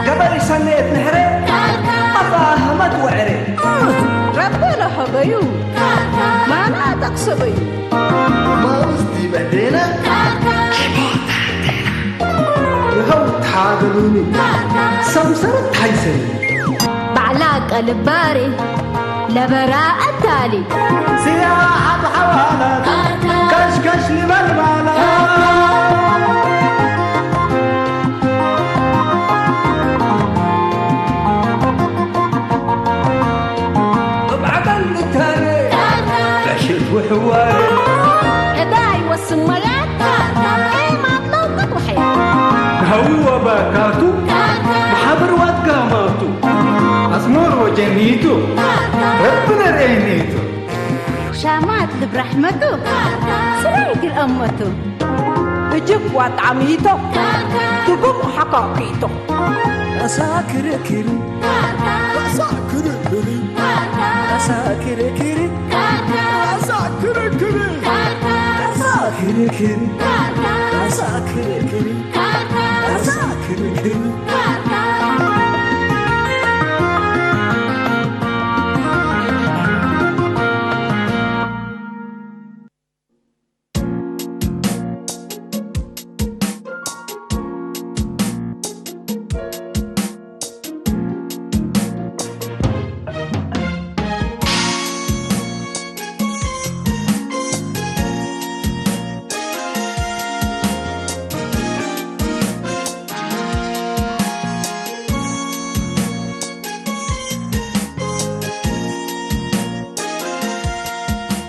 ገበሪ ሰነየት ንሕረ ኣፋህመት ወዕረ ረበለ ሀበዩ ማና ጠቅሰበዩ ማውስቲ በዴነ ይኸው ተሓገሉኒ ሰምሰረት ሓይሰኒ ባዕላ ቀልባሪ ለበራ ኣታሊ ስያ ኣብ ሓዋላ ከሽከሽ ንበልባላ እብዓቀን ንታነ ዕሽት ውሕዋረ እዳይ ወስመያት ኤማት ለውቅት ውሐ ሃውወ ባካቱ መሓብር ዋት ጋማቱ ኣስመሮ ጀኒቱ ረብነ ርኤኒቱ ሻማት ልብራሕመቱ ስራይ ግርአመቱ እጅግ ዋጣሚቶ ትጉም ሓካኪቶ ኣሳ ክርክሪ ኣሳ ክርክሪ ኣሳ ክርክሪ ኣሳ ክርክሪ ኣሳ ክርክሪ ኣሳ ክርክሪ ኣሳ ክርክሪ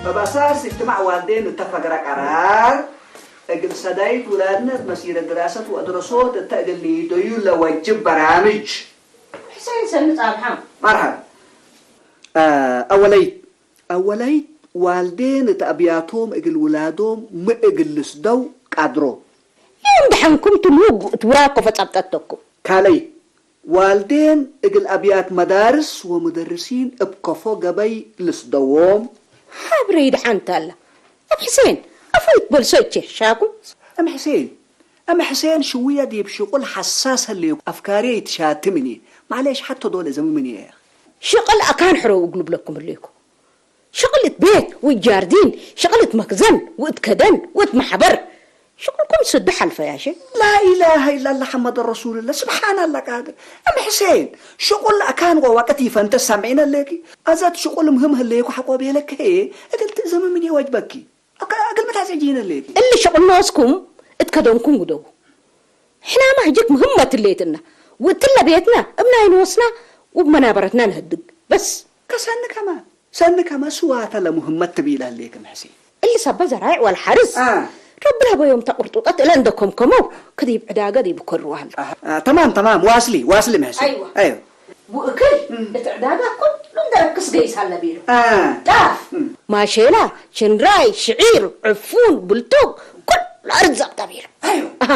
በባሳስ እጅትማዕ ዋልዴን እተፈገረ ቀራር እግል ሰዳይት ውላድነት መሲረ ድራሰት ወእድረሶት እተ እግል ንይደዩ ለወጅብ በራምጅ። ሕሰይን ሰኒ ጻብሓ። መርሓብ። ኣወለይት ኣወለይት ዋልዴን እተ ኣብያቶም እግል ውላዶም ምእግል ልስደው ቃድሮ። ይም ደሐንኩም ትልውጉ እት ውራኮ ፈጻብጠተኩም። ካልይ ዋልዴን እግል ኣብያት መዳርስ ወሙደርሲን እብ ከፎ ገበይ ልስደዎም። ሓብረይ ደሓንት ኣላ። እብ ሕሴን ኣፎይት በልሶ እቼ ሻኩም። እም ሕሴን እም ሕሴን ሽውየ ዲብ ሽቁል ሓሳስ ህሌኩ ኣፍካርየ ይትሻትምን እየ። ማዕሌሽ ሓቶ ዶለ ዘምምን እየ። ሽቅል ኣካን ሕረው እግሉ ብለኩም ህሌኩ። ሽቕል እት ቤት ወእት ጃርዲን፣ ሽቕል እት መክዘን ወእት ከደን ወእት ማሕበር። ሽቕልኩም ስዱ ሓልፈ ያሸ። ላኢላሃ ኢላላ ሓመድ ረሱልላ ስብሓናላ ቃድር። እም ሕሴን ሽቑል ኣካን ወዋቀት ይፈንተ ሳምዒነ ለኪ። ኣዛት ሽቑል ምህም ህለየኩ ሓቆ ቤለክ ህየ እግል ትእዘመ ምን የወጅበኪ። ኣካ እግል መታዘ ጂነ ለኪ። እሊ ሽቕል ኖስኩም እት ከደንኩም ግደው። ሕናማ ህጅክ ምህመት ህሌትና። ወእትለ ቤትና እብ ናይ ኖስና ወእብ መናበረትና ነህድግ። በስ። ከሰኒ ከማ ሰኒ ከመ ስዋተ ለሙህመት ትቢለ ህሌክም ሕሴን። እሊ ሰበ ዘራይዕ ወልሓርስ አ። ረቢ ለሀበዮም ተቅርጡጠት እለ እንደ ኮምኮመው ከዲብ ዕዳገ ዲብ ከርዋ ህለ። አ፣ ተማም ተማም ዋስሊ ዋስሊ ምሕሴን። አይዋ። አይዋ። ወእክል እም። እት ዕዳጋ ኩሉ እንደ ረክስ ገይስ ሀለ ቤሉ። አ። ጣፍ፣ እም። ማሼላ፣ ሽንራይ፣ ሽዒር፣ ዕፉን፣ ብልቶግ ኩሉ ኣርዛቅ ተቢሉ። አይዋ። አሃ፣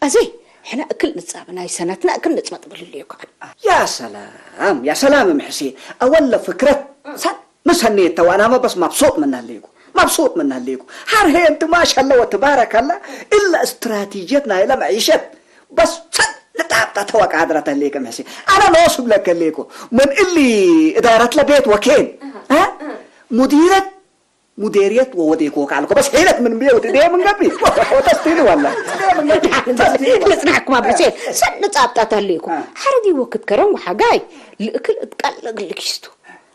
ኣዘይ ሕና እክል ንጻብ ናይ ሰነትና እክል ንጽመጥ ብልልዮ ከዓን። ያ ሰላም ያ ሰላም ምሕሴን ኣወለ ፍክረት ሰ- ምሰኔ ተዋናመ በስ ማብሱጥ ምናሌኩ ማብሱጥ ምናሌኩ ሐርሄ እንቲ ማሻላ ወትባረከላ እላ እስትራቲጀት ናይለ መዒሸት በስ ሰ- ንጣብጣ ተወቃድረተ ሌከ ምሕሴን ኣነ ኖስ ብለከ ሌኩ ምን እሊ እዳረት ለቤት ወኬን አ? ሙዲረት ሙዴርየት ወወዴኮ ካልኮ በስ ሄለት ምን ብየ ወትዴ ምን ገቢ ወተስቲኒ ዋላ ንጽናሕኩም ኣብ ሕሴን ሰ- ንጻብጣት ኣሌኩ አ። ሓረዲ ወክት ከረን ወሓጋይ ልእክል እትቃል ለግልክሽቱ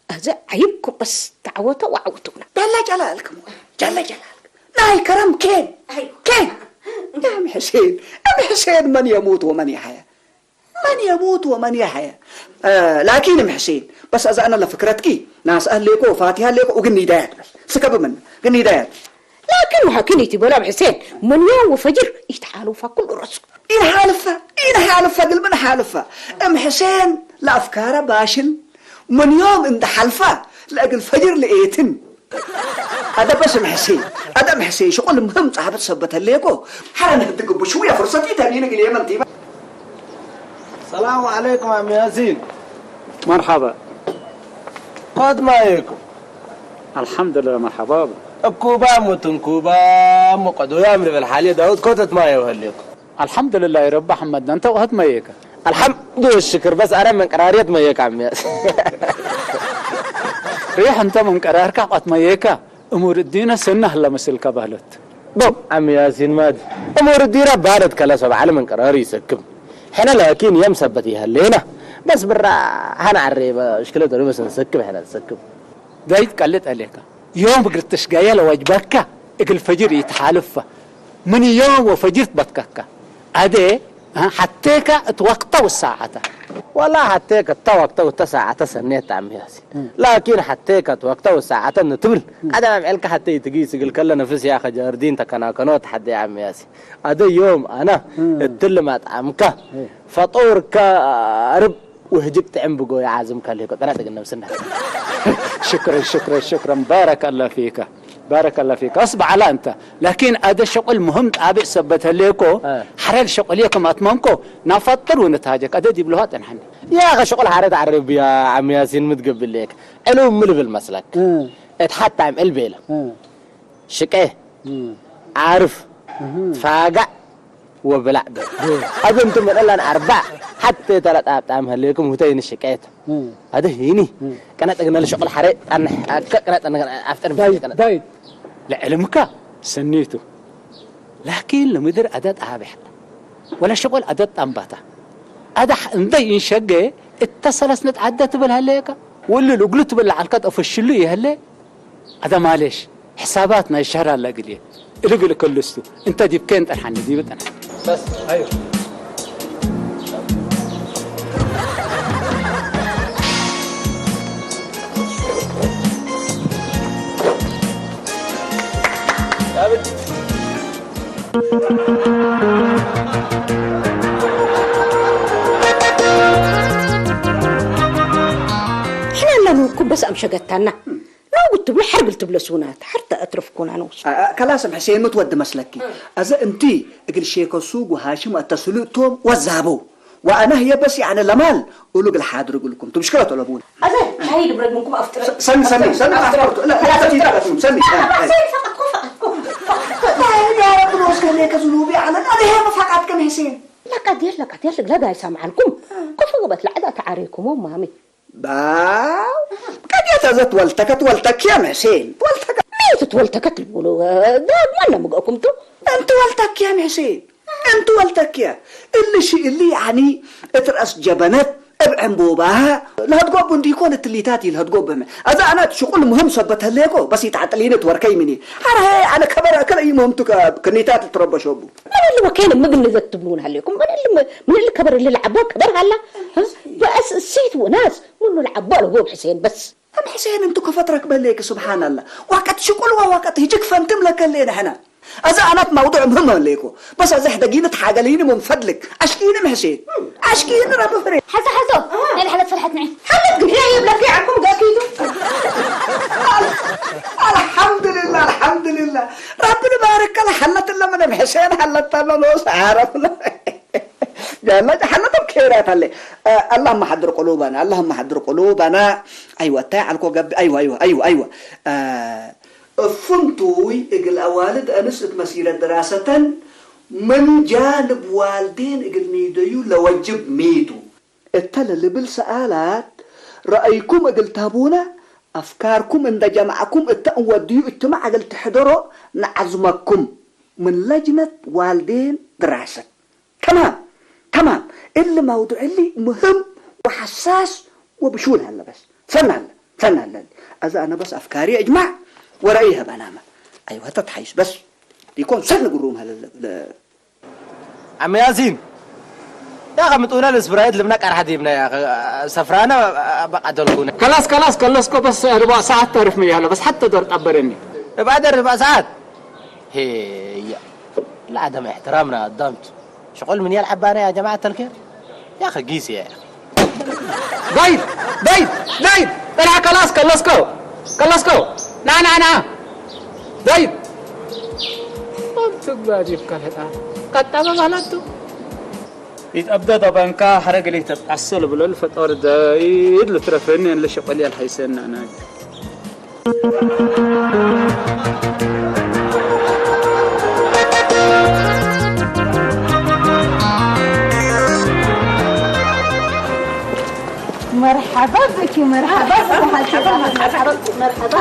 ኣዘ ዓይብኩም በስ ተዓወተ ወዓውቱና ጃላ ጃላ ኣልክም ጃላ ጃላ ኣልክም ናይ ከረም ኬን ኬን እም ሕሴን እም ሕሴን መን የሙት ወመን የሓያ መን የሙት ወመን የሓያ ላኪን እም ሕሴን በስ ኣዛእነ ለፍክረትኪ ናስአ ሌኮ ፋቲሃ ሌኮ እግን ይዳያት በስ ስከብ ምን ግን ይዳያት ላኪን ወሓኪን ኢትበላ ኣብ ሕሴን መን ዮም ወፈጅር ኢትሓሉፋ ኩሉ ረሱ ኢንሓልፋ ኢንሓልፋ ግልምን ሓልፋ እም ሕሴን ለኣፍካረ ባሽል ምን ዮም እንደ ሓልፋ ለእግል ፈጅር ለኤትን ኣደ በስም ሕሴን ኣደም ሕሴን ሽቁል ምህም ጻሕበት ሰበት ህሌኮ ሓረ ንህድግ እቡ ሽውያ ፍርሰት ኢተኒን እግል የመን ቲባ ሰላሙ ዓለይኩም ዓም ያሲን። መርሓባ። ኮት ማየኩም። ኣልሓምዱሊላህ መርሓባ። እኩባም ወትንኩባም ወቀዶያም ልብል ሓልየ ዳውት ኮተት ማየ ወህሌኩም። ኣልሓምዱልላህ ረቢ ሓመድና፣ እንተ ቐት መየካ። ኣልሓምዱ ወሽክር፣ በስ ኣረ መንቀራርየት መየካ ዓሚ ያሲን። ሪሕ እንተ መንቀራርካ ቐት መየካ፣ እሙር እዲነ ሰናህ ለመስልካ ባህለት። ቦ ዓሚ ያሲን ማድ፣ እሙር እዲራ ባለት ከለ ሰብ ዓለ መንቀራር ይሰክም። ሕነ ላኪን የም ሰበት ይሃለና። በስ ብራ ሓና ዓሬ በ-፣ እሽክለ ደሪ በስ ንሰክም፣ ሕነ ንሰክም። ዳይት ቀልጥ ኣለካ። ዮም እግል ትሽጋያ ለዋጅባካ እግል ፈጅር ይትሓልፋ። ምን ዮም ወፈጅር ትበትካካ። ኣደ፣ እ፣ ሓቴካ እት ወቅታ ወሳዓታ። ወላ ሓቴካ እተ ወቅታ ወተ ሳዓተ ሰኔት ዓሚ ያሲን። ላኪን ሓቴካ እት ወቅታ ወሳዓተ ንትብል። ዓደ ኣምዕልካ ሓቴ ይትጊ ስግል ከለ ነፍስ ያኸ ጀርዲን ተከናከኖ ተሓደ ዓሚ ያሲን። ኣደ ዮም ኣና እትል ማጣምካ ፈጦርካ ርብ ውህጅብ ጥዕም ብጎ ይዓዝም ከልኮ። ጠና ጥግን ነብስና። ሽክረን፣ ሽክረን፣ ሽክረን። ባረከ ኣላ ፊካ። ባረከ ኣላ ፊካ። ኣስ በዓላ እንተ። ላኪን ኣደ ሸቁል ሙህም ጣብዕ ሰበት ህሌኮ፣ እ። ሓረል ሸቁል የከም ኣትመምኮ፣ ናፋጥር ወነታጀክ። ኣደ ዲብልዋ ጠንሓኒ። ያ ኸ ሸቁል ሓረ ተዓረብ ያ ዓሚ ያሲን ምትገብለክ። ዕሉ ምልብል መስለክ። እ። እት ሓታም ዕልቤለ። እ። ሽቄ፣ እም። ዓርፍ፣ እህ። ትፋጋዕ ወብላዕ በል። እህ። ኣብ እንቱም መጠላን ኣርባዕ፣ ሓተ ተለጣብጣም ህሌኩም ሁተይን ሽቄት። እህ። ኣደ ሂኒ፣ እህ። ቀነጥ ግነ ልሸቁል ሓረ ጣንሕ፣ ኣከ ቀነጥ ነገ ኣፍጠር ዳዊት፣ ቀነጥ። ዳዊት። ለዕልምካ ሰኒቱ። ላኪን ለምድር ኣደ ጣብሕ። ወላ ሸቆል ኣደ ጣምባታ። ኣደ ሕ-፣ እንደ ይንሸገ፣ እተ ሰለስነት ኣደ ትብል ሃለየካ። ወልል እግሉ ትብል ለዓልካ ጠፈሽሉ ይህለ። ኣደ ማሌሽ፣ ሕሳባት ናይ ሸህር ኣለ እግልየ። እልግል ከልስቱ፣ እንተ ዲብከ እንጠንሓኒ፣ ዲብ ጠንሓኒ። በስ፣ ኣዮ። ሕና እናንውኩም በስ ኣምሸገታና። ኖጉ ትብሎ ሓርብል ትብሎ ስውናት፣ ሓርተ ኣትረፍኩና ነውሱ። አ-፣ አ-፣ ከላስ እም ሕሴን ምትወድ መስለኪ። እ። ኣዘ እንቲ እግል ሼከ ሱጉ ሃሽም ኣተስሉ እቶም ወዛበው። ወኣና ህየ በስ ያዕነ ለማል እሉ እግል ሓድር እግልኩም። ትምሽክለ ተለቡን። ኣዘ ሻሂ ድብረግ ምንኩም ኣፍጥረ። ሰ-፣ ሰኒ፣ ሰኒ፣ ሰኒ፣ ኣፍጥረ። ኣፍጥረ። ላ፣ ላ፣ ሰኒ፣ ሰኒ፣ ሰኒ። አ፣ አ። ሰኒ ፈቀድኩ፣ ፈቀድኩ። ታ፣ ያ ረብ ሎስ ከኔ ከዝሉቢ ዓለ፣ ኣነ ህየ መፋቃት ከም ሕሴን። ለቀድ የለ፣ ለቀድ የለ፣ ለጋ ይሰምዓልኩም። እ። ኮፈ ገበት ለዕዳ ተዓሪኩሞ ማሚ። ባው፣ ቀድየት ኣዘ ትወልተከ፣ ትወልተክ ያ ሕሴን፣ ትወልተከ። መየት ትወልተከ ትብሉ፣ እ፣ ዳግማ ለምግእኩም ቱ። እንቲ ወልተክ ያ ሕሴን፣ እንቲ ወልተክ ያ። እሊ ሺ እሊ ያኒ እት ረእስ ጀበነት እብ ዕንቦባ ለሀድጎቡ እንዲኮን እትሊታት ይልሀድጎብህመ። ኣዘ ኣነ ሽቁል ሙህም ሰበት ህሌኮ፣ በስ ይትዓጥሊኒ ትወርከይ ሚኒ። ሐረ ሄ ኣነ ከበረ ከለ ይሙህምቱ ከ-፣ ክኒታት ልትረበሾቡ። ምን እሊ ወኬን ምግን ዘት ትብሉን ሃሌኩም? ምን እሊ ም-፣ ምን እሊ ከበር እሊ ለዓባ ከበር ሃላ? እ? በእስ እሲት ወናስ ምኑ ለዓባ ለጎብ ሕሴን በስ። እም ሕሴን እንቱ ከፈትረክ በሌክ ስብሓን ኣላ። ዋቀት ሽቁል ወዋቀት ህጅክ ፈንትም ለከሌ ንሕና። ኣዚ ኣናት መውዱዕ ምህም ኣለይኮ። በስ ኣዚ ሕደጊኒ ተሓገሊኒ ምን ፈድልክ። ኣሽኪኒ ም ሕሴን። ኣሽኪኒ ረቢ ፍሬ። ሓዞ፣ ሓዞ። ናይ ላሕለት ፈርሐት ንዒ። ሓለት ግን ሕያ የብለክ ዓኩም ገኪቱ። ኣልሓምዱሊላህ፣ ኣልሓምዱሊላህ። ረቢ ንባረከላ ሓለት ለመነ ም ሕሴን ሓለት ተመኖስ ዓረፍና። ያላ ጀሃነም ከይራት ኣለ። እ፣ اللهم حضر قلوبنا، اللهم حضر قلوبنا። ኣይወ፣ እንታይ ዓልኮ ገብእ? ኣይወ፣ ኣይወ፣ ኣይወ፣ ኣይወ። እ፣ እፍንቱይ እግል ኣዋልድ ኣንስ እት መሲረት ድራሰተን ምን ጃንብ ዋልዴን እግል ኒደዩ ለወጅብ ሚቱ። እተ ለልብል ሰኣላት ረአይኩም እግል ተህቡነ፣ ኣፍካርኩም እንደ ጀማዕኩም እተ እንወድዩ እጅትማዕ እግል ትሕደሮ ነዓዝመኩም ምን ለጅነት ዋልዴን ድራሰት። ተማም፣ ተማም። እሊ መውዱዕ እሊ ሙህም ወሐሳስ ወብሹል ሀለ በስ። ሰናለ፣ ሰናለ። አዛ አነ በስ አፍካሪ እጅማዕ ወረአይ ሀበናመ። አይወ ተትሐይስ በስ። ዲኮን ሰን ግሩም ሀለ ለ-፣ ለ-፣ ዓሚ ያሲን፣ ያኸ ምጡነ ለስፕራይት ልብና ቀርሐት ይብና ያኸ ሰፍራነ በቃ ደልኩነ። ከላስ፣ ከላስ፣ ከለስኮ በስ ርባ ሰዓት ተርፍ መያለ በስ ሐተ ደር ጠበረኒ። እባ ደር እባ ሰዓት። ሄያ፣ ለዐደም እሕትራም ነአዳምቱ። ሽቁል ምን የልዓባና ያ ጀማዐት ተልኬር? ያኸ ጊስ የ። ዳይድ፣ ዳይድ፣ ዳይድ! ጠልዓ ከላስ፣ ከለስኮ፣ ከለስኮ! ና፣ ና፣ ና! ዳይድ! ኣንቱ ጓዲብ ከልህጣ፣ ቀጣበ ባህላቱ። ይትአብደ ደበንካ ሐረግ ለይተጣሰ ልብሎ ልፈጠር ዳይድ ልትረፈኒ እንለ ሸቆል ያልሐይሰና ናግ። መርሓባ ብኪ፣ መርሓባ ብኪ፣ መርሓባ፣ መርሓባ፣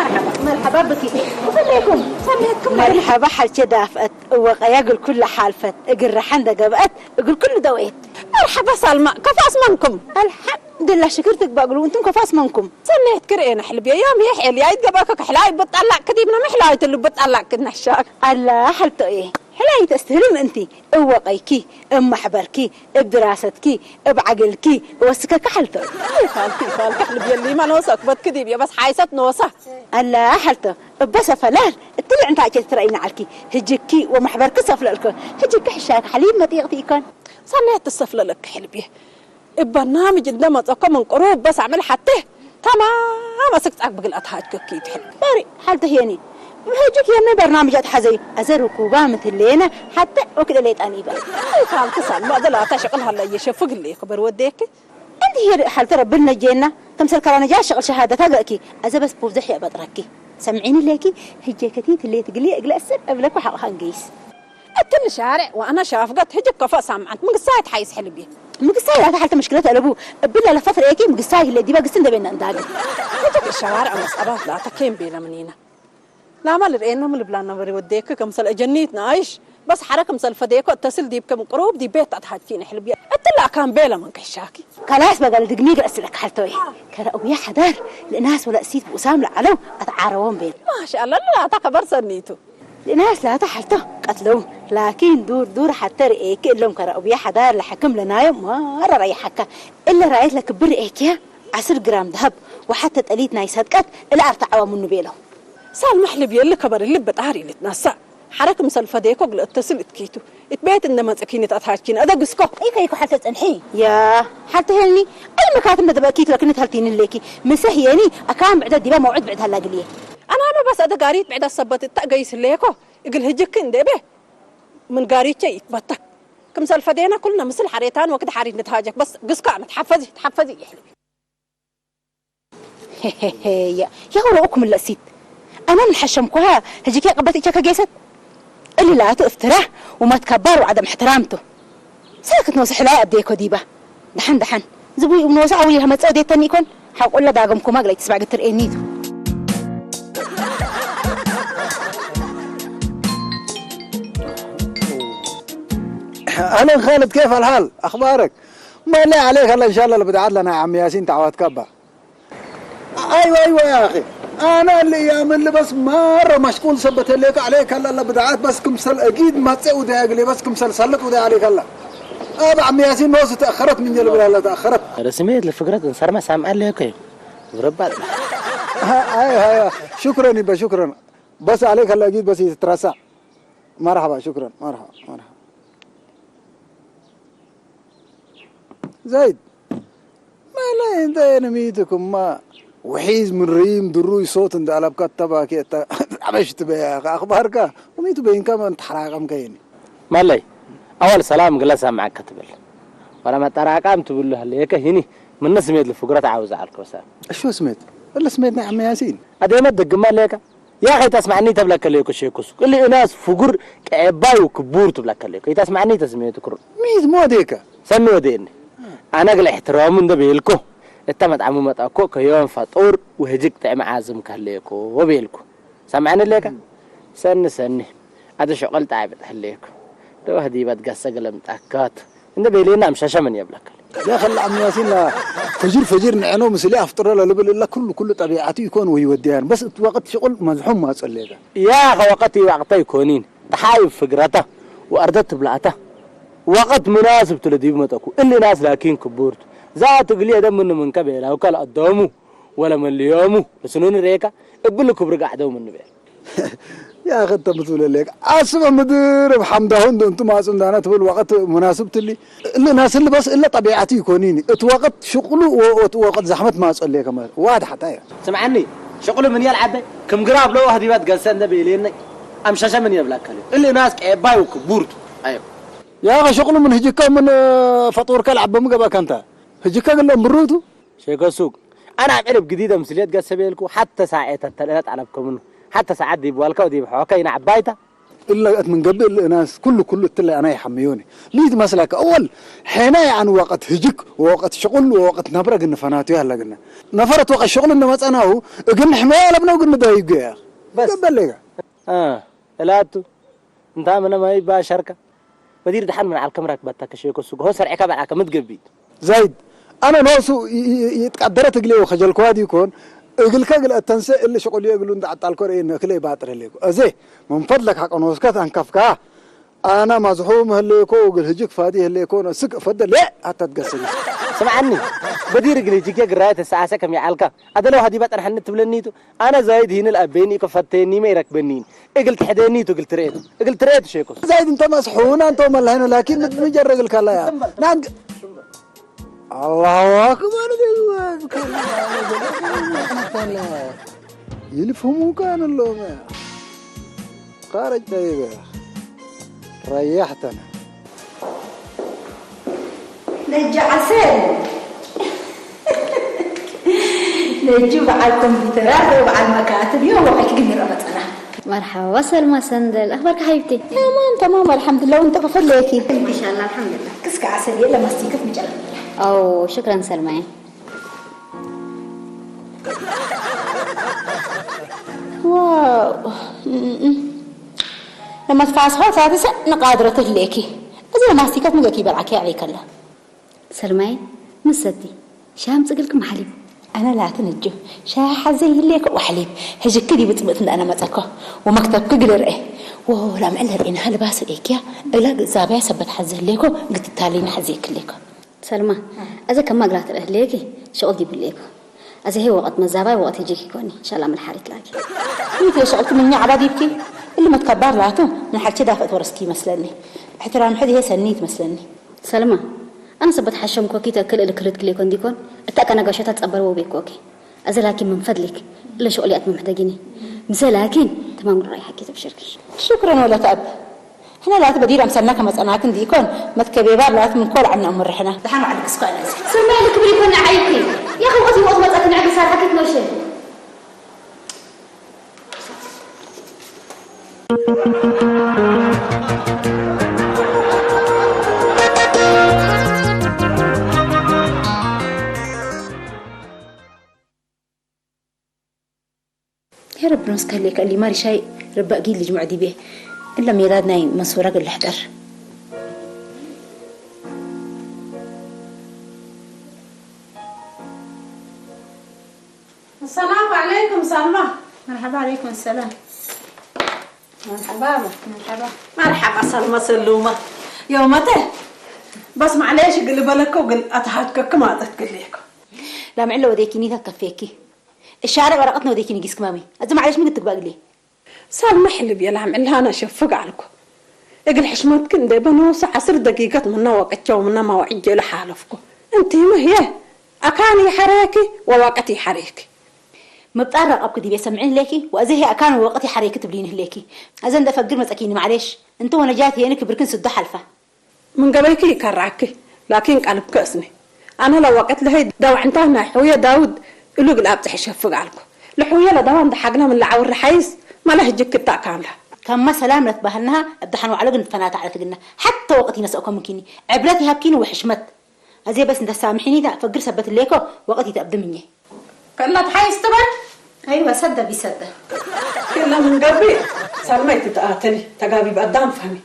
መርሓባ ብኪ። ብፍለይኩም፣ ሰሚዕኩም መርሓባ ሓልቼ ዳፍአት፣ እወ ቀያ ግል ኩላ ሓልፈት፣ እግር ረሓ እንደ ገብአት፣ እግል ኩሉ ደውኤት። መርሓባ ሳልማ፣ ከፋስ መንኩም? ኣልሓምድላ ሽክር ትግባእ ግሉ፣ እንቱም ከፋስ መንኩም? ሰሚዕት ክርእየን ኣሕልብየ፣ ዮም ይሕ ኤልያ ይትገባከ ክሕላ ይብጣላቅ ክዲብና ምሕላ ይትሉ ብጣላቅ ክነሻክ። ኣላ ሓልቶ እየ፣ ሕላ ይተስትህሊ ምእንቲ፣ እወ ቀይኪ፣ እብ ማሕበርኪ፣ እብ ድራሰትኪ፣ እብ ዓግልኪ፣ እወስከኪ ሓልቶ። ይፋልኪ፣ ይፋልኪ፣ ኣሕልብየ ሊማ ነወሳ ክበትኪ ዲብየ፣ በስ ሓይሰት ነወሳ። ኣላ ሓልቶ፣ እበ ሰፈላል፣ እትልዕ እንታ እቼ ትትረእይና ዓልኪ፣ ህጅኪ ወማሕበርኪ ሰፍለልኮ፣ ህጅኪ ሕሻክ ሓሊብ መጥየቅቲ ይኮን። ሰናየት ትሰፍለለኪ ሕልብየ። እብ በርናምጅ እንደ መጸኮ ምን ቅሩብ በስ ኣዕመል ሓቴ ተማም ኣስቅጻክ ብግልኣት ሃጅከኪ ትሕል። ባሪ ሓልተ ሄኒ። ብህጅክ የመ በርናምጅ ኣትሓዘዩ። ኣዘ ርኩባ ምትሌነ ሓተ ወክደ ሌጣን ይበል። ይፋልክ ሳልማ ዘላታ ሽቅል ሃላ እየሸፍግ ሌ ክበር ወዴክ። ኣንቲ ሄድ ሓልተ ረብል ነጄና። ከምሰል ካራ ነጃ ሽቅል ሸሃደታ ገእኪ። ኣዘ በስ ቡብዘሕ የበጥረኪ። ሰምዒኒ ሌኪ። ህጀ ከቲ ትሌት ግሊ እግለ እስር እብለኩ ሓቕሃን ገይስ። እትን ሻርዕ ወኣና ሻፍገት ህጅክ ከፈእ ሳምዓት ምግሳይ ትሓይስ ሕልቢ። ምግሳይ ላታ ሓልተ ምሽክለት ኣለቡ። እብል ለፈት ርእየኪ ምግሳይ ህለ ዲባ ግስን ደቤና እንዳግል። ህጅክ ሻዋርዕ መስቀባት ላታ ኬን ቤለ ምኒና። ላማ ልርእየና ምልብላ ነበሪ ወደየክ ከምሰል እጀኒት ንኣይሽ። በስ ሓረ ከምሰል ፈደየኮ እተስል ዲብ ከም ቅሩብ ዲብ ቤት ኣትሃጅኪን ሕልቢ። እትላ ካን ቤለ መንከሻኪ። ካላስ በጋል ድግሚ ገለስለክ ሓልተወይ። ከረእውያ ሓዳር ልእናስ ወለእሲት ብኡሳም ለዓለው ኣትዓረዎም ቤል። ማሻኣላ ላታ ከበር ሰኒቱ። ልእናስ ላታ ሓልቶ ቀትለው ላኪን ዱር ዱር ሓተ ርኤኪ እሎም ከረኡብያ ሓዳር ለሐክም ለናዮም ማራ ረይሓካ እለ ራየት ለክብር ርኤኪያ ዓስር ግራም ደሃብ ወሓተ ጠሊት ናይ ሰድቀት እለ ኣርተዓዋ ምኑ ቤለው። ሳልማሕ ልብየ ልከበር ልብ ጣር ኢልትናሳ ሓረክ ምሰል ፈዴኮ ግለ እተስል እትኪቱ እት ቤት እንደ መጸኪን እት ኣትሃጅኪን ኣደግስኮ። ኢከይኮ ሓልተ ጸንሒ። ያ ሓልተ ሄልኒ ኣይ መካትም መደበኪ ትለክኒ ትሃልቲኒ ሌኪ ምሰህ የኒ ኣካን ብዕደ ዲባ መውዕድ ብዕድ ሃላ ግልየ። ኣናኖ በስ ኣደ ጋሪት ብዕዳ ሰበት እታ ገይስ ሌኮ እግል ህጅክ እንደ ቤ ምን ጋሪቸ ይትበተክ ክምሰል ፈዴና ኩልና ምስል ሓሬታን ወክድ ሓሪት ንትሃጀክ በስ ግስካ ንትሓፈዚ ትሓፈዚ ይሕልቢ። ያ ያው ረኡኩም ለእሲት ኣነ ምን ሐሸምኩሃ ህጅክ ያቀበት ኢቸ ከጌሰት እልላቱ እፍትራ ወማት ከባር ወዓደም እሕትራምቱ ሳክት ነው ስሕላይ ኣደይኮ ዲባ ደሓን ደሓን ዝቡይ እብኖ ወሳ ኣውሊ ሀመፀው ዴተኒ ይኮን ሓቁላ ዳገምኩማ ግላይ ትስባዕ ግትር ኤኒቱ። أهلا خالد، كيف الحال؟ أخبارك؟ ما لي عليك الله إن شاء الله البدعات لنا يا عم ياسين تعوات كبا. أيوة أيوة يا أخي، أنا اللي يعمل لي بس مرة مشغول سبت ليك عليك هلا البدعات بس كمسل أكيد ما تسوي ده لي بس كمسل سلك وده عليك هلا. أبا عم ياسين نوز تأخرت من جلب هلا تأخرت. رسمية لفكرة إن صار ما سام قال لي أوكي. بربال. أيوة أيوة، شكرا يبا شكرا. بس عليك هلا أكيد بس يترسع. مرحبا شكرا مرحبا مرحبا. ዘይድ መለይ እንታይ እየ ንሚትኩም ማ ውሒዝ ምን ርይም ድሩይ ሶት እንደ ኣለብካ ተባኪ እታ ኣበሽ ትበያ ኣኽባርካ ወሚቱ በይንካ መን ተሓራቀምካ የኒ። መለይ ኣወል ሰላም ግለ ሰምዓካ ትብል ወላ መጠራቃም ትብሉ ሃለየከ ሂኒ ምነ ስሜት ልፍግረት ዓውዛ ኣልኮ ሰብ እሾ ስሜት እለ ስሜት ናይ ዓመያሲን ኣደመት ደግማ ኣለየካ ያ ከይተስማዕኒ ተብለከ ለይኮ ሸኩሱ እሊ እናስ ፍጉር ቀዔባይ ወክቡር ትብለከ ለይኮ ከይተስማዕኒ ተስምዮ ትክሩ ሚት ሞዴከ ሰሚ ወዴኒ ኣነ ግለ እሕትራሙ እንደ ቤልኮ እታ መጥዓሙ መጣኮ ከዮም ፈጡር ወህጅግ ጥዕሚ ዓዝም ከለየኮ ወቤልኩ ሰምዓኒ ለካ ሰኒ ሰኒ ኣደ ሸቆል ጣዕብጥ ህለየኮ ደዋህ ዲባት ጋሰ ገለምጣካት እንደ ቤሌና ኣምሻሻ መን የብለከ يا خل عم ياسين لا فجر فجر نعنو مسلي أفطر لا لبل إلا كل كل طبيعتي يكون ويوديان بس وقت شغل مزحوم ما تصلي يا وقت وقت يكونين تحايب فقرته وأرضت بلاته وقت مناسب تلديب متكو اللي ناس لكن كبرت ذات قلي دم من من كبير أو كلا قدامه ولا من اليوم بس نون ريكا እብል ክብሪ ጋሕደው ምን ንብል። يا أخي أنت بتقول لك أسمى مدير بحمده هند أنتم ما أسمى دانا تقول وقت مناسب تلي اللي ناس اللي بس إلا طبيعتي يكونيني اتوقت شغله وقت زحمة ما أسأل لك ما واضح حتى يا ስምዓኒ ሽቕሉ ምን የልዓበ ክም ግራብ ለዋህ ዲባት ገልሰ እንደ ቤሌኒ ኣምሻሻ ምን የብላካ ለ እሊ ናስ ቀባይ ወክቡርቱ ኣዮ يا أخي شغله من هجيكا من فطور كل عبم قبا كنتا هجيكا قال لهم بروتو شيكو سوق أنا أقرب جديدة مسليت قال سبيلكو حتى ساعة التلاتة على بكمنو حتى ساعات دي بوالكا ودي بحوكا ينعبايتا እለ እት ምን ገብእ እለ እናስ ኩሉ ኩሉ እትለ ኣና ይሓምዮኒ። ሊት መስለከ እወል ሐና የዓን ወቀት ህጅክ ወወቀት ሽቁል ወወቀት ነብረ ግን ፈናቱ ያለግነ ነፈረት ወቀት ሽቁል እንደመጸናሁ እግን ሕመያ ለብነው ግን ንዳይገ በስ። ገበለጋ እላቱ እንታ ምነ ማይ ባሸርከ በዲር ደሓን ምን ዓልከም ራክበታ ከሸኮ ሱጎ ሆ ሰርዕካ በልዓከ ምትገቢት ዛይድ ኣነ ኖሱ ይትቃደረት እግሌ ወኸጀልከዋ ዲኮን እግልከ እግል እተንሰ እሊ ሽቁል እግሉ እንደ ዓጣልኮ ርእየ ነክለ ይባጥር ህሌኩ እዜ መንፈድለክ ሓቀ ኖስከት ኣንከፍካ ኣና ማዝሑ መህሌኮ እግል ህጅክ ፋዲ ህሌኮ ነስክ እፈደ ሌ ኣታ ትገስግ ስምዓኒ በዲር እግል ህጅክ የግራየ ተሰዓሰ ከም ይዓልካ ኣደለው ሃዲባ ጠንሐኒ ትብለኒቱ ኣነ ዛይድ ሂንል ኣበይኒ ኢኮ ፈተየኒመ ይረክበኒን እግል ትሕደኒቱ እግል ትርኤቱ እግል ትርኤቱ ሸኮ ዛይድ እንተ መስሑና እንተ መላሂኖ ላኪን ምጀረግልካላ ያ ናንግ الله أكبر يلفهموك أنا اللوم خرج طيب يا أخي ريحتنا ነጂ ዓሰል ነጂ በዓል ኮምፒውተራት ወይ በዓል መካትብ እዮም ወቂት ግን ይረመፀና مرحبا سلمى سندل أخبارك حبيبتي؟ تمام تمام الحمد لله وانت كيف ليكي إن شاء الله الحمد لله كسك عسل يلا مستيكت مجرد أو شكرا سلمى واو لما تفعص هو ثلاثة نقادرة ليكي أزي ماستيكت مجاكي بلعكي عليك الله سلمى مستي شام تقلك محليب ኣነ ላትን እጁ ሻይ ሓዘ ይህሌኮ ወሕሊብ ህጅክ ዲብ ጽምእት እንዳኣነ መጸኮ ወመክተብክ ግልርኤ ወላ ምዕል ርኤና ልባስ ርኤክያ እላ ግዛብያ ሰበት ሓዘ ህሌኮ ግትታሊን ሓዘ ይክሌኮ ሰልማ እዘ ከማ ግራት ርእ ህሌኪ ሸቁል ዲብሌኮ እዚ ሄ ወቅት መዛባይ ወቅት ህጅክ ይኮኒ ሻላ ምን ሓሪት ላኪ ይት የሸቅልክ ምኛ ዓባ ዲብኪ እሉ መትከባር ላቱ ምን ሓልቸ ዳፈት ወረስኪ ይመስለኒ እሕትራም ሕድ ሄ ሰኒ ትመስለኒ ሰልማ ኣነ ሰበት ሓሸም ኮኪ ተክል እልክልት ግሌኮ እንዲኮን እታ ቀነጋሸታት ጸበርዎ ቤኮኪ أزلاكين من فضلك إلا شغلي أتمم حدا جني مزلاكين تمام الرأي حكيت بشركش شكرا ولا تأب احنا لا تبدير أمسلنا كما صنعكن ديكون ما تكبيبار لا من كل عنا أمر رحنا دحنا عليك سكوان سمع لك بريكون عيبتي يا أخي وقتي وقت ما تأتي نعبي صار حكيت نوشي يا رب نوس كهليك اللي ماري شاي ربا قيل لجمع دي بيه إلا ميلاد ناي منصورة قل لحدر السلام عليكم سلمى. مرحبا عليكم السلام. مرحبا مرحبا. مرحبا سلمى سلومة. يومته بس معليش قل بلكو قل أتحاجكك ما تتقليكو. لا معلو وديكي نيتا كفيكي الشارع ورقتنا وديكي نقيس كمامي أنت معليش ممكن تقبل لي. ሳልማ ሕልብ የላም ዕላና ሸፍግ ኣልኩ እግል ሕሽመትክ እንደ በኖሱ ዓስር ደቂቀት ምና ወቀቸው ምና ማውዕጀ ኢለ ሓለፍኩ። እንቲ ምህየ ኣካን ይሓረየኪ ወዋቀት ይሓረየኪ። ምብጣር ረቐብክ ዲቤ ሰምዕን ህሌኪ ወእዘ ህየ ኣካን ወወቀት ይሓረየኪ ትብሊን ህሌኪ። ኣዘ እንደ ፈግር መጸኪኒ ማዕሌሽ እንተ ወነጃት ህየኒ ክብርክን ስዶ ሓልፋ። ምን ገበይኪ ይከራኪ ላኪን ቃልብኪ እስኒ ኣነ ለወቀት ለሀይ ዳውዕንታ ናይ ሕውየ ዳውድ እሉ እግል ኣብጽሕ ሸፍግ ኣልኩ። ለሕውየ ለዳዋ እንደ ሓግና ምን ለዓውር ሓይስ መለ ህጅክ እታ ካምላ። ከማ ሰላም ለትባህልናሃ እብ ደሓን ዋዕሎ ግን ፈናታ ዓለት ግና ሓተ ወቅት ይነሰእኮ ምንኪኒ ዕብረት ይሃብኪኒ ወሕሽመት። ኣዜ በስ እንተ ሳምሒኒ ዳ ፈግር ሰበት ሌኮ ወቅት ይተብድምኘ። ከላ ተሓይስ ትበል። ኣይዋ ሰደ ቢሰደ። ከላ ምን ገብሪ ሳልማይ ትተኣተኒ ተጋቢብ ኣዳም ፈህሚ።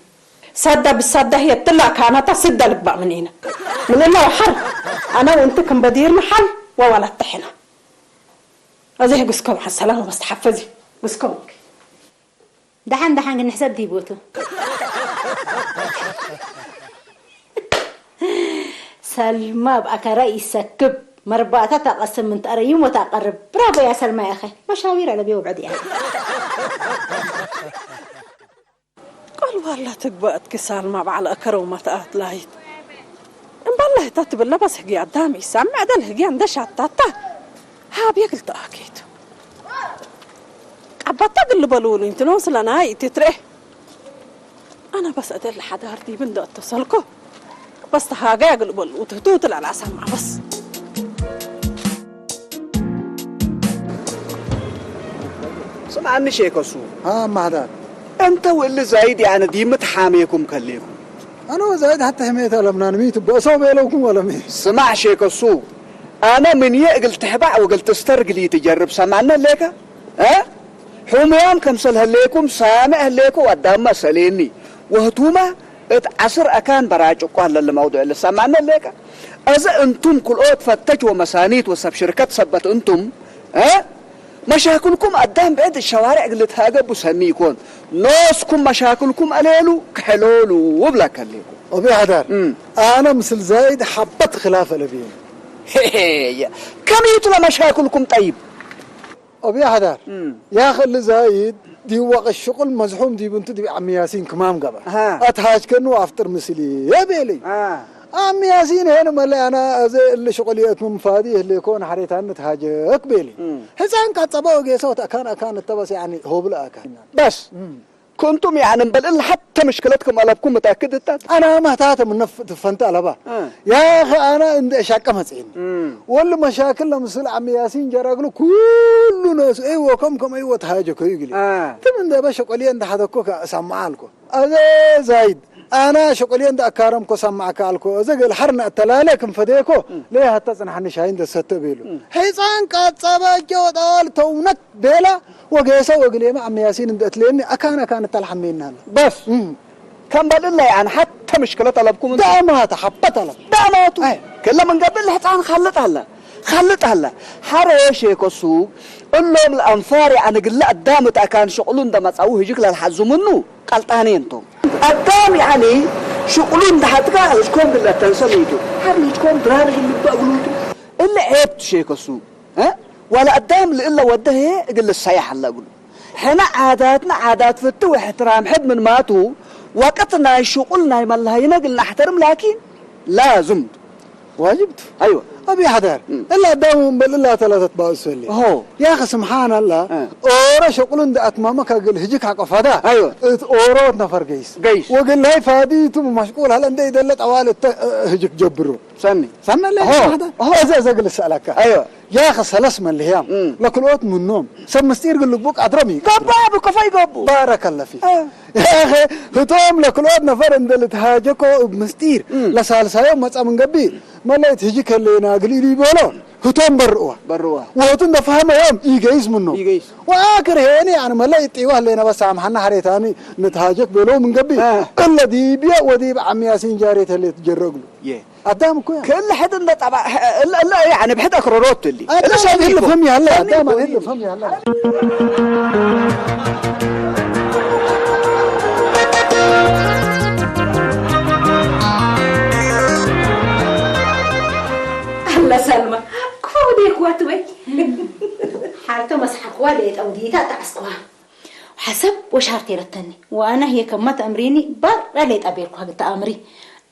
ሰደ ብሰደ ህየ ትላ ካናታ ስደ ልግባእ ምን ኢና። ምን እላ ወሓር ኣነ ወእንቲ ክም በዲርና ሓል ወዋላት ተሕና። ኣዘ ግስኮም ሓሰላም ወመስተሓፈዚ ግስኮም። ደሓን ደሓን ግን ንሕሰብ ድይቦቱ ሰልማ ኣብ ኣከራ ይሰክብ መርባእታ ታቐስም ምን ተኣረይም ወታቐርብ ብራቮ ያ ሰልማ ያኸ መሻዊር ኣለብዮ ብዕድ ያኸ ቃል ዋላ ትግባእ ትክሳልማ ባዕል ኣከረው መትኣት ላይት እምባላህታ ትብለ በስ ህግያ ዳም ይሳምዕ ደል ህግያ እንደ ሻታታ ሃብ የግል ተኣኬቱ ቀባታ ግል በልውሉ እንትኖ ስለና ይትትሬ ኣነ በስ እደል ሓዳር ዲብ እንደ እተሰልኮ በስ ተሃጋ ያግል በልው ትህቱ ትላላ ሰማ በስ ስምዓኒ ሼከሱ ها محدار أنت واللي زايد يعني دي متحاميكم كليكم. أنا وزايد حتى حميت ألمنا نميت بأسو بيلوكم ولا مي. ስማዕ ሼከሱ፣ ኣነ ምንየ እግል ትሕባዕ ወግል ትስተር ግሊ ትጀርብ ሰማነ ሌከ? እ? ሑምያም ከምሰል ህሌኩም ሳምዕ ህሌኩ ኣዳማ ሰሌኒ ወህቱማ እት ዓስር ኣካን በራጭቆ ኣለል መውዱዕ ልሰማነ ሌከ? እዚ እንቱም ክልኦት ፈተች ወመሳኒት ወሰብ ሽርከት ሰበት እንቱም፣ እ? መሻክልኩም ኣዳም ብዕድ ሸዋርዕ ግልትሃገቡ ሰኒ ይኮን። ኖስኩም መሻክልኩም ኣሌሉ ክሕሎሉ ውብለከ ሌኩ። أبي حدار أنا مثل زايد حبت خلاف الأبيين. ከም ይትለ መሻክልኩም ጠይብ። أبي حدار يا خلي زايد دي وق الشغل مزحوم دي بنت دي عم ياسين كمام قبا ها. أتهاج كنو أفطر مثلي يا بيلي آه. عم ياسين هنا مالي أنا أزي اللي شغلي أتمم فادي اللي يكون حريتان نتهاجك بيلي هزان كاتبا وقيسو تأكان أكان التبس يعني هو بلا أكان بس كنتم يعني بل إلا حتى مشكلتكم ألبكم متأكد التات أنا ما تاتا من نف تفنت ألبا آه. يا أخي أنا عندي أشاك مزعين ولا مشاكل لمسل عم ياسين جراجلو كل ناس أيوة كم كم أيوة تهاجك يقولي آه. تم ده بشق علي عند حدا كوكا سمعالكو أزي زايد أنا شق علي عند أكارم كو سمعك ألكو أزي قال حرنا التلالة كم فديكو ليه حتى زنحن شاين ده ستبيلو حيزان كاتسابا جو دال تونك بيلا وقيسا وقليما عم ياسين عند أتليني أكان أكان التلحمين بس ከም በልላ ያን ሓታ ምሽክለት ኣለብኩም እንተ ዳማታ ሓበተላ ዳማቱ ኣይ። ከለ መንገብል ሕፃን ካልጥ ኣለ ካልጥ ኣለ ሓረ ሸኮሱ እሎም ለአንፋር ያን ግለ ኣዳም ታካን ሽቅሉ እንደመጻው ህጅክ ለልሓዙ ምኑ ቀልጣኔ እንቶም ኣዳም ያኒ ሽቅሉ እንደሓትካ እሽኮም ግለ ተንሰሚቱ ሓር ልጅኮም ድራር ይልባ ብሉቱ እለ ዔብቱ ሸኮሱ እ? ዋላ ኣዳም ልእለ ወደሄ እግል ልሳያሕ ኣለ እግሉ ሕነ ዓዳትና ዓዳት ፍቲ ወሕትራም ሕድ ምን ማቱ ወቅት ናይ ሽቁል ናይ መላሃይነ እግል ናሕተርም ላኪን ላዝም واجبت أيوة أبي حدار إلا داوم بل إلا ثلاثة بأسولي هو يا أخي سبحان الله آه. أورا شغل عند أتمامك أقل هجيك حق فدا أيوة. أورا نفر قيس قيس. وقل هاي فاديتم مشغول هل عندي دلت أوالد هجيك جبرو ሰኒ ሰመለ ሆ፣ ሓደ ሆ። እዚ ዘግልስ ኣለካ ኣይወ ያኸ ሰለስ መልህያም እም። ለክልኦት ምኖም ሰብ ምስጢር ግልቡ ኣድረም እዩ ገባ ብከፋ ይገቡ ባረከ ለፊ ያኸ ህቶም ለክልኦት ነፈር እንደ ልትሃጀኮ እብ ምስጢር እም። ለሳልሳዮም መጻ ምን ገቢ መለይት ህጂ ከለና ግልኢሉ ይበሎ ህቶም በርእዋ በርዋ ወህቱ እንደ ፈህመዮም ይገይስ ምኖም ይገይስ። ወአክር ሄኒ ያን መለይት ጢዋ ለና በሳምሐና ሐሬታኒ ንትሃጀክ በሎ ምን ገቢ አ። እለ ዲብያ ወዲብ ዓሚ ያሲን ጃሬት ህሌት ጀረግሉ የ ኣዳም እኮ ያ ክል ሕድ እንደ ጠባ እለ እለ ያኒ ብሕድ ኣክረሮት ትሊ ኣዳም እለ ሰብ ይህል ይጎ- ፈም ያለ ሰብ ኣዳም ይጎ- ይህል ፈም ያለ ኣላ ሳልማ ክፉ ደይክዋ ትበይ ሓርቶ መስሓኽዋ ለየጠውዲታ ጣዕስክዋ ሓሰብ ወሻርተ ይረተኒ ዋና ህየ ከማ ተእምሪኒ ባራ ለይጣ ቤርኳ ግታ ኣምሪ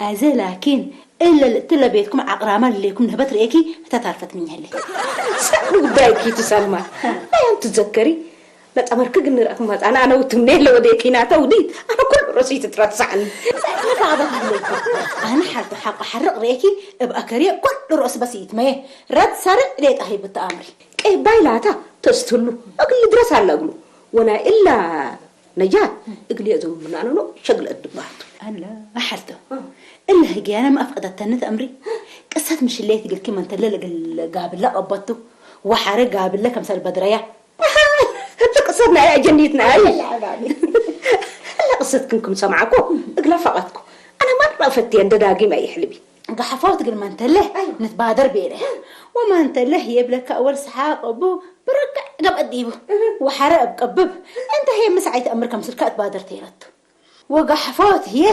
ኣዘ ላኪን እለ ልእትለ ቤትኩም ዓቕራማ ልሌኩም ንህበት ርእየኪ ህተታርፈት ምኝህሊ ጉዳይኪ ትሰማ ኣያም ትዘከሪ ለጠበርክ ግን ንረእክ መጣና ኣነ ውትምኔ ለወደኪና ተውዲት ኣነ ኩሉ ርእሲ ትትረሳዕኒ ኣነ ሓርቶ ሓቆ ሓርቕ ርእየኪ እብ ኣከርየ ኩሉ ርእስ በስኢት መየ ረት ሳርዕ ሌጣ ሂብት ኣምሪ ቀይ ባይላታ ተስትሉ እግሊ ድረስ ኣለ እግሉ ወናይ እላ ነጃት እግሊ እዞም ምናኖኖ ሸግለ እድባቱ ኣላ ኣሓርቶ እለ ህግያና ማኣፍቀደተኒ ተእምሪ ቅሰት ምሽለየት እግልኪ መንተለ ለእግል ጋብለ ቀበቱ ወሓረ ጋብለ ከምሰል በድረያ እቲ ቅሰት ናይ ኣጀኒትና ኣይ እለ ቅሰት ክንኩም ሰማዕኮ እግላ ፈቐትኩ ኣነ ማራ ፈትየ እንደ ዳጊም ኣይሕልቢ ጋሕፋው ትግል መንተለ ንትባደር ቤለ ወማንተለ የብለካ እወል ሰሓቅ እቡ ብረክዕ ገብ ኣዲቡ ወሓረ ኣብ ቀብብ እንተ ሄ ምስዓይ ተኣምር ከምስልካ እትባደር ተይረቱ ወጋሕፋት የ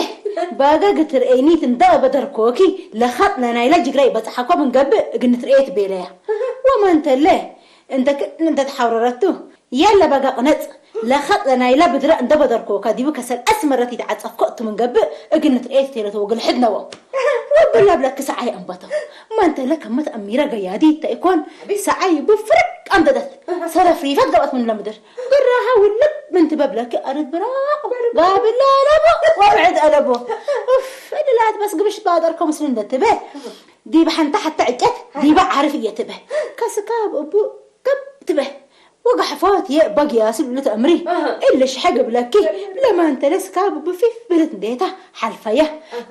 ባጋ ግትርእይኒት እንዳ በደርኮኪ ለኻጥ ለናይላ ጅግራ ይበጽሓኮ ብንገብእ እግንትርእየት ቤለያ ወማንተለ እንተ ክእን እንተ ተሓውረረቱ ያለ ባጋ ቅነጽ ለኻጥ ለናይላ ብድረ እንደ በደርኮካ ዲቡ ከሰል ኣስመረት ይተዓጸፍኮ እቱ ምንገብእ እግንትርእየት ተይረቱ ወግልሕድ ነቦ ወብላ ብለክ ሰዓይ ኣንበተው ማንተለ ከመት ኣሚረ ገያዲ ተይኮን ሰዓይ ብፍርቅ ኣምደደት ሰረፍሪፈት ገበት ምን ለምድር ብራሃ ውልብ ምን ትበብለኪ ኣነት ብራቅ ጋብላ ኣለቦ ወብዕድ ኣለቦ ኡፍ ዕድላት በስ ግብሽ ባደር ከምስል እንደ ትበ ዲብ ሓንታ ሓታ ዕጨት ዲባ ዓርፍ እየ ትበ ከስካ ብእቡ ገብ ትበ ወጋሕፎት የእ በግ ያስሉ ልትእምሪ። እህ። እልሽ ሕግ ብለኪ ለማን ተለስካ ብፊፍ ብልት እንዴታ ሓልፈያ።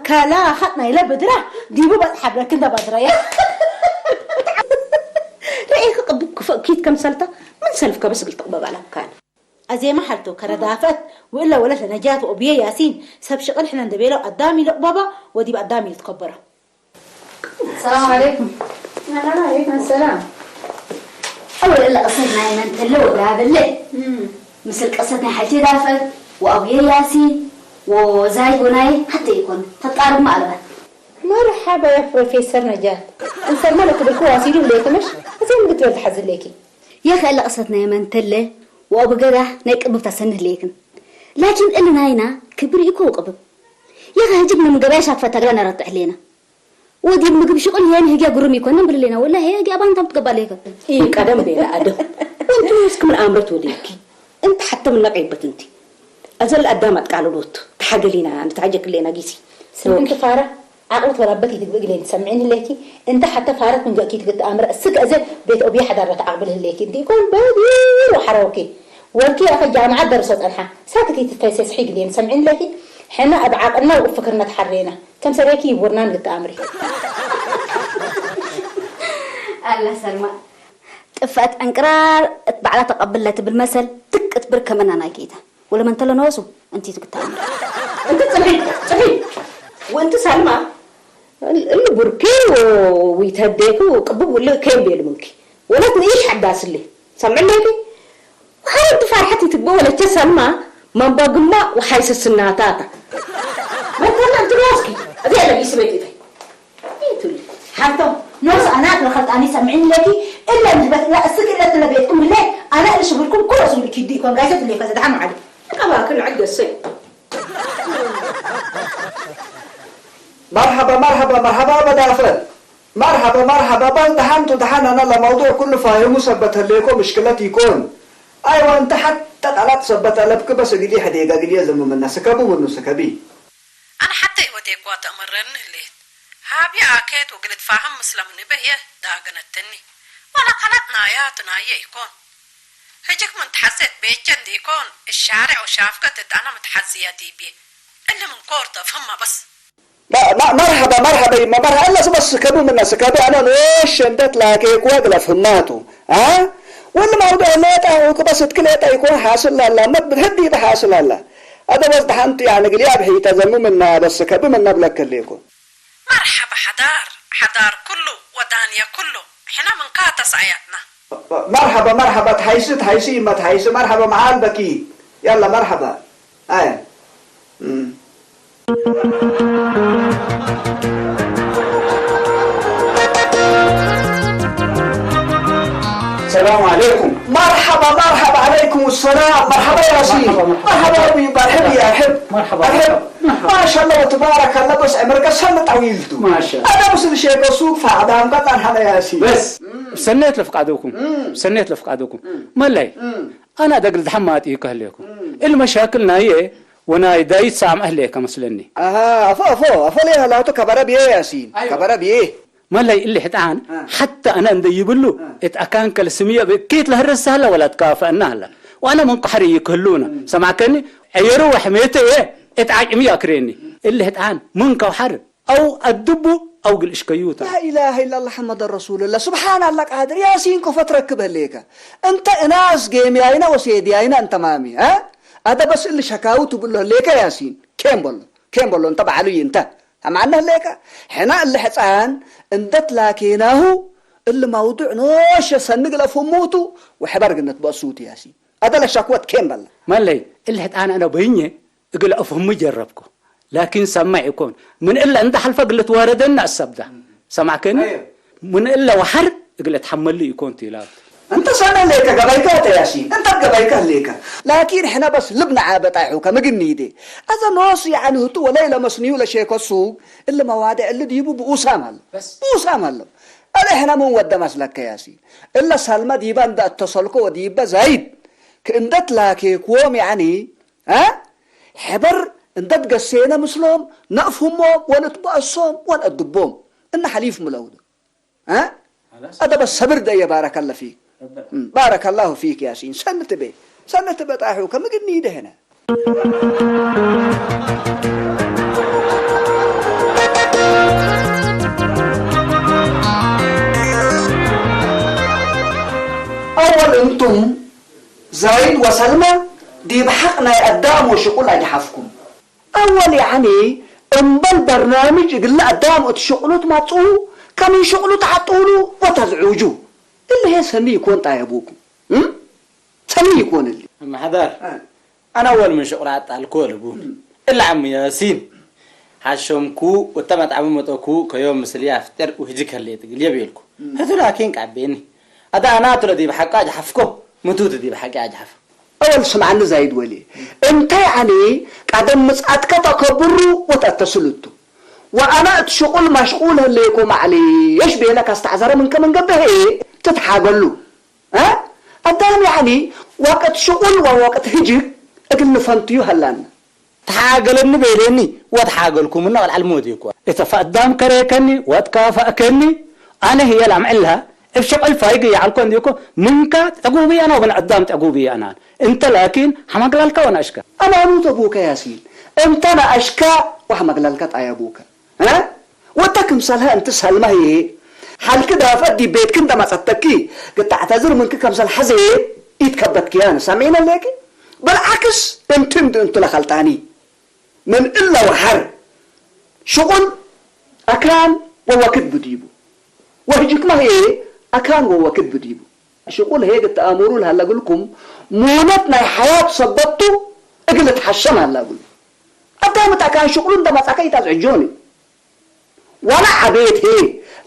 ከላ ኸጥ ናይለ ብድራ ዲቡ በጽሓ ብለኪ እንደ ባድረያ። ርኢኺ ቅብብ ክፉእ ኪት ከምሰልታ ምን ሰልፍ ከበስግል ትቕበባላ ካን። ኣዜማ ሓልቶ ከረዳፈት ውእለ ወለት ለነጃት ወኦብየ ያሲን ሰብ ሽቕል ሕነ እንደቤለው ኣዳም ይልቕበባ ወዲብ ኣዳም ይልትከበሮ። ሰላም ዓለይኩም። ወዓለይኩም ሰላም። ኣወል እለ ቅሰት ናይ መን ተለ ወዳበለ? እም። ምስል ቅሰት ናይ ሓልቴ ዳፈት ወኣቡየ ያሲን ወዛይ ጎናይ ሓተ ይኮን። ተጣርማ ኣለባት። መርሓባ ያ ፕሮፌሰር ነጃት። እንሰማ ለክብርኩ ዋሲሉ ህሌክምሽ? እዚም ብትበል ትሓዝሌኪ። የኸ እለ ቅሰት ናይ መን ተለ ወኣቡ ገዳ ናይ ቅብብታ ሰንህ ሌክን። ላኪን እሊ ናይና ክብር ይኮ ቅብብ። የኸ ህጅብ ምን ገበያ ሻትፈታ ግላ ነረትዕ ሌና። ወዲ ምግብ ሽቁል ሄን ህጊያ ጉርም ይኮነን ብልሌና። ወላ ሄ ህጊያ ባንታም ትገባል ሄከ። ይህ ቀደም ቤላ ኣደም። ወንቱ እስክ ምን ኣምረት ወዲልኪ። እንተ ሓተ ምን ነቀይበት እንቲ። ኣዘል ኣዳም ኣጥቃልሎት። ተሓገሊና፣ ንተሓጀክሌና ጊሲ። ስምንት ፋራ፣ ዓቅልት ወላበት ይትግብእ ግሌን ትሰምዒን ህሌኪ። እንተ ሓተ ፋረት ምን ገእኪ ትግጥ ኣምረ። እስክ እዘ ቤት ኦብያ ሓዳረት ዓቅብል ህሌኪ። እንዲ ይኮን በዲሩ ሓረውኪ። ወልኪ ኣኸ ጃምዓት ደርሶ ጸንሓ። ሳክት ይትፈይሰስሒ ግሌን ትሰምዒን ህሌኪ። ሕና ኣብ ዓቅልና ውእብ ፍክርና ተሓሬና። ከም ሰበይኪ ይቡርና ንግተኣምሪ። ኣላ ሰልማ፣ ጥፍአት ዕንቅራር እት ባዕላ ተቐብለ ትብል መሰል ትክ እት ብር ከመና ናይ ጌታ። ወለመንተለ ነወሱ እንቲ ትግተኣምሪ። እንቲ ጽብሒ፣ ጽብሒ። ወእንቲ ሳልማ፣ እል ቡርኪ ወይተዴኩ ቅብብ ውልእ ከይም ቤሉ ምንኪ። ወለት ንኢሽ ሓዳስሊ። ሰምዕለኪ? ወሓረድ ፋርሐት ይትግበ ወለቸ ሰልማ መንበግማ ወሓይሰ ስናታታ። መተና እንትኖስኪ፣ እዚ ያለ ቢስ ቤት ይፈይ። ይቱል። ሓንቶም፣ ኖስ ኣና ክረኸልጣኒ ሰምዕኒ ለኪ፣ እለ ንህበት እላ እስክ እለ ትለ ቤትኩም ህለ፣ ኣና እለ ሽብርኩም ኩሎ ስብልኪ ዲ ይኮን ጋይሰት እለ ይፈዘ ደሓን መዓሉ። ቀባክን ዕገሰይ። መርሓባ፣ መርሓባ፣ መርሓባ በዳፈ። መርሓባ፣ መርሓባ፣ ባል ደሓንቱ ደሓን ኣና ለመውዱዕ ኩሉ ፋሂሙ ሰበት ህሌኮ ምሽክለት ይኮን። ኣይዋ፣ እንተ ሓተ ቃላት ሰበት ኣለብክ በስ እግሊ ሕዴጋ እግልየ ዘምምና ስከቡ ምኑ ስከቢ። ኣነ ሓተ ህይወቴ እኳ ተእመረኒ ህሌት። ሃብየ ኣኬት ወግልት ፋህም ምስለም ንበህየ ዳገነትኒ። ዋላ ካላት ናያ ትናየ ይኮን። ህጅክ ምን ተሓዘት ቤቸ እንዲኮን እሻርዕ ወሻፍከት እት ኣነ ምትሓዝያ ዲብየ። እሊ ምን ኮር ተፍህማ በስ። ማ-፣ ማ-፣ መርሐባ፣ መርሐባ ይማ፣ መርሐባ። እለ ስበስ ስከቡ ምነ ስከቡ፣ ኣነ ኖሽ እንደ ትላኬ እኮ እግለ ፍማቱ። አ? ወል ማውዶ ሌጣ ወክ በስ እትክ ሌጣ ይኮን ሓስል ላላ፣ መብ ህድ ይበ ሓስል ላላ። ኣደ በስ ደሓንቱ ያኒ ግልያ ብሒተ ዘሙ ምና በስ ስከቡ ምነ ብለክ ሌኩ። መርሐባ ሓዳር፣ ሓዳር ኩሉ ወዳንየ ኩሉ፣ ሕነ ምንካ ተሳእያትና። መርሐባ፣ መርሐባ፣ ትሓይሲ፣ ትሓይሲ፣ ይማ ትሓይሲ፣ መርሐባ፣ መዓል በኪ። ያላ፣ መርሐባ። ኣየ። እም። ሰላም ዓለይኩም። መርሐባ፣ መርሐባ፣ ዓለይኩም ሰላም። መርሐባ ያሲን። መርሐባ፣ መርሐባ። መርሐባ፣ መርሐባ። መርሐባ፣ መርሐባ። መርሐባ። ማሻአላህ ወተባረከላህ፣ በስ ዕምርከ ሰነ ጠዊልቱ። ማሻአላህ። ኣነ ምስል ሼከ ሱቅ ፋዕዳም ቀጣን ሐለ ያሲን። በስ። ሰኔት ለፍቃደኩም። እም። ሰኔት ለፍቃደኩም። እም። መላይ። እም። ኣና ደግል ዝሐማት እዩ ከህሌኩም። እም። እል መሻክል ናየ ወናይ ዳይት ሳም ኣህሌ ከመስለኒ። ኣሃ፣ ኣፎ፣ ኣፎ፣ ኣፎ ለይ ሀላቱ ከበረ ብዬ ያሲን። ኣይዋ። ከበረ ብዬ። መላይ እሊ ሕጣን፣ አ። ሓታ ኣነ እንደ ይብሉ፣ አ። እት ኣካን ከልስምዮ ብእኪት ለህረስ ሀላ ወላ ትካፈአና ሀላ። ዋና ምን ቃሕሪ ይክህሉና። እም። ሰማዕከኒ? ዕየሩ ወሕሜተ እየ፣ እት ዓጭሚ ያክሬኒ። እሊ ሕጣን፣ ምን ከውሓር፣ ኣው ኣድቡ፣ ኣው ግልእሽከዩታ። ላኢላሃ ኢላላህ መሐመድ ረሱሉላህ። ሱብሓናላህ ቃድር። ያሲን ኮፈት ረክብ ህሌከ። እንተ እናስ ጌምያይና ወሴድያይና እንተ ማሚ፣ አ? ኣደ በስ እሊ ሸካዊ ትብሎ ህሌከ ያሲን። ኬም በሎ፣ ኬም በሎ፣ እንተ በዓሉ ይንተ። ኣማዕነ ህሌከ። ሕና እሊ ሕፃን እንደ ትላኬናሁ እሊ መውዱዕ ኖሸ ሰንግ ለፍሙቱ ወሕበር ግነት በእሱቱ ያሲን። ኣደ ለሸክወት ኬም በላ። መለይ፣ እሊ ሕፃን ኣነ በይኘ እግል ኣፍህሙ ጀረብኩ። ላኪን ሰማዕ ይኮን። ምን እለ እንተ ሐልፈ እግል ትዋረደና እሰብዳ። ሰማዕከኒ? ኣዮ። ምን እለ ወሐር እግል እትሐመሉ ይኮን ትላቱ። እንተ ሰነ ሌከ ገባይከ ተያሲን፣ እንተ ገባይከ ሌከ። ላኪን ሕነ በስ ልብ ነዓ በጣይሑ ከምግኒ ይዴ። ኣዘ ኖስ ያዕኒ ህቱ ወለይ ለመስንዩ ለሼከሱ እለ መዋድዕ እለ ዲቡ ብኡሳም ኣለ። በስ። ብኡሳም ኣለ። ኣለ ሕነ ምን ወደ መስለከ ያሲን። እለ ሰልመ ዲበ እንደ እተሰልኮ ወዲበ ዛይድ ክእንደት ላኬክዎም ያዕኒ አ? ሕበር እንተ ትገሴነ ምስሎም ነእፍህሞም ወንትበአሶም ወንአድቦም። እነ ሐሊፍ ምለውዶ። አ? ኸላስ። አደበ ሰብር ደየ ባረከለ ፊክ። ባረከላሁ ፊክ ያሲን። ሰንትቤ ሰንትበ ጣሑ ከምግኒ ይደህነ። ኣወል እንቱም ዛይድ ወሰልማ ዲብ ሓቕ ናይ ኣዳም ወሽቁል ኣጅሓፍኩም። ኣወል ያዕኒ እምበል በርናምጅ እግለ ኣዳም እት ሽቁሉ ትማጽኡ ከምን ሽቁሉ ተሓጥኡሉ ወተዝዑጁ። እልሄ ሰኒ ይኮን ጣየቡኩም። እም? ሰኒ ይኮን እሊ። መሓዳር፣ ኣነ ኣወል ምን ሽቁላ ኣጣልኮ ልቡ። እላ ዓሙ ያሲን ሓሾምኩ ወተመጣዕሙ መጠኩ ከዮም ምስሊ ኣፍጥር ውህጂ ከሌ ትግል የብልኩ። ህቱ ላኪን ቃቤኒ ኣዳ ኣና ቱለ ዲብ ሓቃ ኣጅሓፍኮ ምቱት ዲብ ሓቂ ኣጅሓፍ። ኣወል ስምዓኒ ዛይድ ወሊ። እንተ ያዕኒ ቃደም ምጽኣትከ ተከብሩ ወተእተስልቱ። ወኣና እት ሽቁል ማሽቁል ህሌኮ ማዕሌሽ ቤለ ካስተዕዘረ ምንከ ምንገብሄ ትትሓገሉ። እ? ኣዳም ያዕኒ ዋቀት ሽቁል ወዋቀት ህጅግ እግል ንፈንትዩ ሀላና። ተሓገለኒ ቤሌኒ ወተሓገልኩም እና ወልዓል ሞት ይኮ። እተ ፈእዳም ከሬከኒ ወትካፋእከኒ ኣነ ህየ ላምዕላ እብ ሸቀል ፋይግ ያዕልኮ እንዲኮ ምንካ ጠጉብያና ወብን ዕዳም ጠጉብያና እንተ ላኪን ሓማግላልካ ወናሽካ። ኣማኑት ኣቡከ ያሲን እንተ ናኣሽካ ወሓማግላልካ ጣይ ኣቡከ። እ? ወታ ክምሰልሃ እንቲ ሰልማ ህዬ፣ ሐልክ ዳፈ ዲብ ቤትክ እንተ መጸተኪ፣ ግታዕተዝር ምንክ ከምሰል ሐዜ ኢትከበትክያን ሰሚዕነ ሌኪ? በልዓክስ እንቲ እንድ እንቱ ለኸልጣኒ። ምን እለ ወሐር ሽቁል አካን ወወክድ ብዲቡ። ወህጅክመ ህዬ አካን ወወክድ ብዲቡ። ሽቁል ሄግ እተአምሩ ለሀለ እግልኩም ሙነት ናይ ሐያት ሰበቱ እግል እትሐሸም ሀለ እግሉ። አዳም እት አካን ሽቁሉ እንደ መጻከ ኢታዝዕጆኒ። ወለ ዐቤት ሄ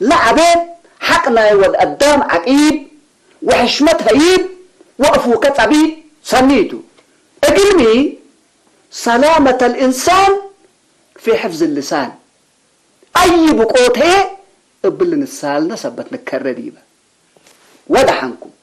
ለዐቤት ሐቅ ናይ ወድ አዳም ዐቂብ ወሕሽመት ሀይብ ወእፉከ ጸቢብ ሰኒ ቱ። እግልሚ ሰላመተ ልእንሳን ፊ ሕፍዝ ልሳን። አይ ብቆቴ እብል ንሳልነ ሰበት ንከረ ዲበ። ወደሓንኩም።